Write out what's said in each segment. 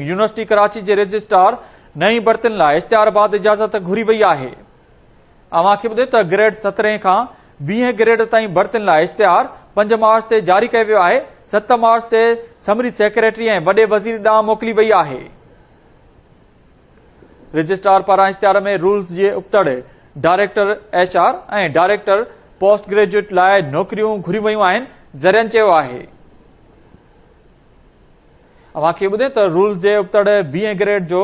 University Karachi جي registrar نئين ڀرتين لاء اشتهار بعد اجازت گهري وئي آهي. اوهان کي ٻڌايون ته گريڊ 17 کان 20 گريڊ تائين ڀرتين لاء اشتهار 5 مارچ تي جاري ڪيو ويو آهي، 7 مارچ تي سمري سيڪريٽري ۽ وڏي وزير ڏانهن موڪلي وئي آهي. رجسٽرار پاران اشتهار ۾ رولز جي ابتڙ director H R ۽ director post graduate لاء نوڪريون گهريون ويون آهن، ذريعن چيو آهي. اوهان کي ٻڌايون ته رولز جي ابتڙ 20 گريڊ جو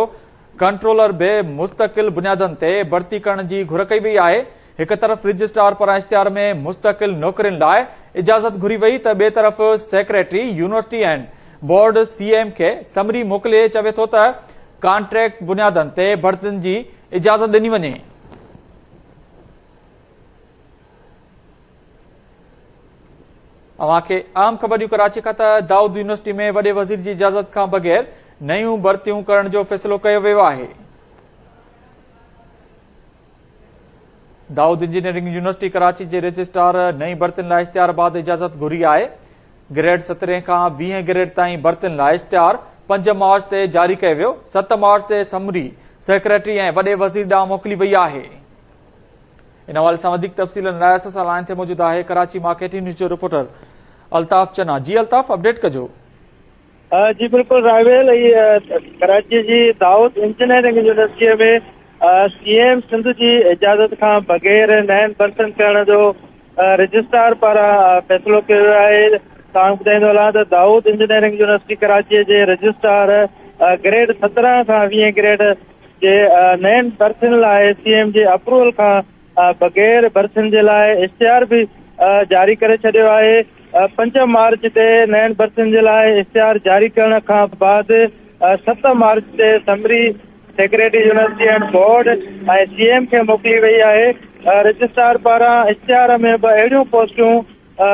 ڪنٽرولر به مستقل بنيادن تي ڀرتي ڪرڻ جي گهر ڪئي وئي آهي. هڪ طرف رجسٽرار پاران اشتهار ۾ مستقل نوڪرين لاء اجازت گهري وئي ته ٻئي طرف secretary university and board C M کي سمري موڪلي چوي ٿو ته ڪانٽريڪٽ بنيادن تي ڀرتين جي اجازت ڏني وڃي. اوهان کي اهم خبر ڏيون ڪراچي کان ته دائود يونيورسٽي ۾ وڏي وزير جي اجازت کان بغير نيون ڀرتيون ڪرڻ جو فيصلو ڪيو ويو آهي. دائود انجنيئرنگ يونيورسٽي ڪراچي جي رجسٽرار نئين ڀرتين لاء اشتهار بعد اجازت گهري آهي. گريڊ 17 کان 20 گريڊ تائين ڀرتين لاء اشتهار 5 مارچ تي جاري ڪيو ويو، 7 مارچ تي سمري سيڪريٽري ۽ وڏي وزير ڏانهن موڪلي وئي آهي. ان حوالي سان وڌيڪ تفصيلن لاء اسان سان لائين تي موجود آهي ڪراچي مان ڪي ٽي نيوز جو رپورٽر الطاف چنا. جي الطاف اپڊيٽ ڪجو. جي بلڪل رائيويل، هي ڪراچي جي Dawood engineering university ۾ C M Sindh جي اجازت کان بغير نئين ڀرتين ڪرڻ جو رجسٽرار پاران فيصلو ڪيو ويو آهي. توهان ٻڌائيندو هلان ته دائود انجنيئرنگ يونيورسٽي ڪراچي جي رجسٽرار گريڊ 17 کان 20 گريڊ جي نئين ڀرتين لاء سي ايم جي اپروول کان بغير ڀرتين جي لاء اشتهار به جاري ڪري ڇڏيو آهي. 5 مارچ تي نئين ڀرتين جي لاء اشتهار جاري ڪرڻ کان بعد 7 مارچ تي summary secretary university and board ۽ C M کي موڪلي وئي آهي. رجسٽرار پاران اشتهار ۾ به اهڙيون پوسٽون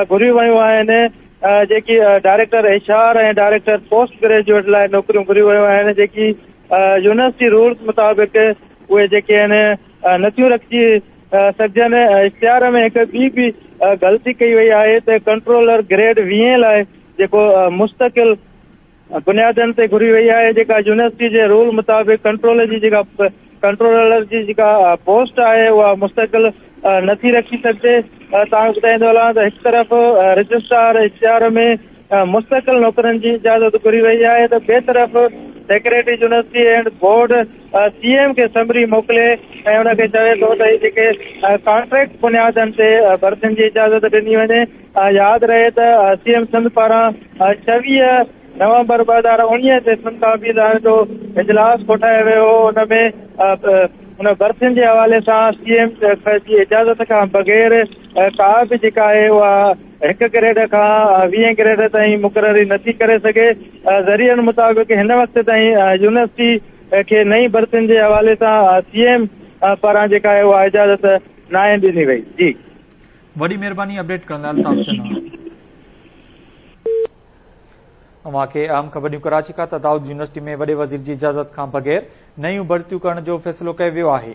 گهريون ويون آهن جيڪي director H R ۽ director post graduate لاء نوڪريون گهريون ويون آهن جيڪي يونيورسٽي رولز مطابق اهي جيڪي آهن نٿيون رکجي سگهجن. اشتهار ۾ هڪ ٻي به غلطي ڪئي وئي آهي ته ڪنٽرولر گريڊ 20 لاء جيڪو مستقل بنيادن تي گهري وئي آهي جيڪا يونيورسٽي جي رول مطابق ڪنٽرول جي جيڪا ڪنٽرولر جي جيڪا پوسٽ آهي اها مستقل نٿي رکي سگهجي. توهان کي ٻڌائيندو هلان ته هڪ طرف رجسٽرار اشتهار ۾ مستقل نوڪرين جي اجازت گهري وئي آهي ته ٻئي طرف secretary university and board C M کي سمري موڪلي ۽ ان کي چوي ٿو ته هي جيڪي ڪانٽريڪٽ بنيادن تي ڀرتين جي اجازت ڏني وڃي. ياد رهي ته سي ايم سنڌ پاران 26 نومبر 2019 تي سنڌ ڪابينا جو اجلاس ڪوٺايو ويو هو ان ۾ ان ڀرتين جي حوالي سان سي ايم جي اجازت کان بغير ڪا به جيڪا آهي اها هڪ گريڊ کان 20 گريڊ تائين مقرري نٿي ڪري سگهي. ذريعن مطابق هن وقت تائين يونيورسٽي کي نئين ڀرتين جي حوالي سان سي ايم پاران جيڪا آهي اها اجازت ناهي ڏني وئي. جي. وڏي مهرباني اپڊيٽ ڪرڻ لاء الطاف چنا. اوهان کي اهم خبر ڏيون ڪراچي کان ته دائود يونيورسٽي ۾ وڏي وزير جي اجازت کان بغير نيون ڀرتيون ڪرڻ جو فيصلو ڪيو ويو آهي.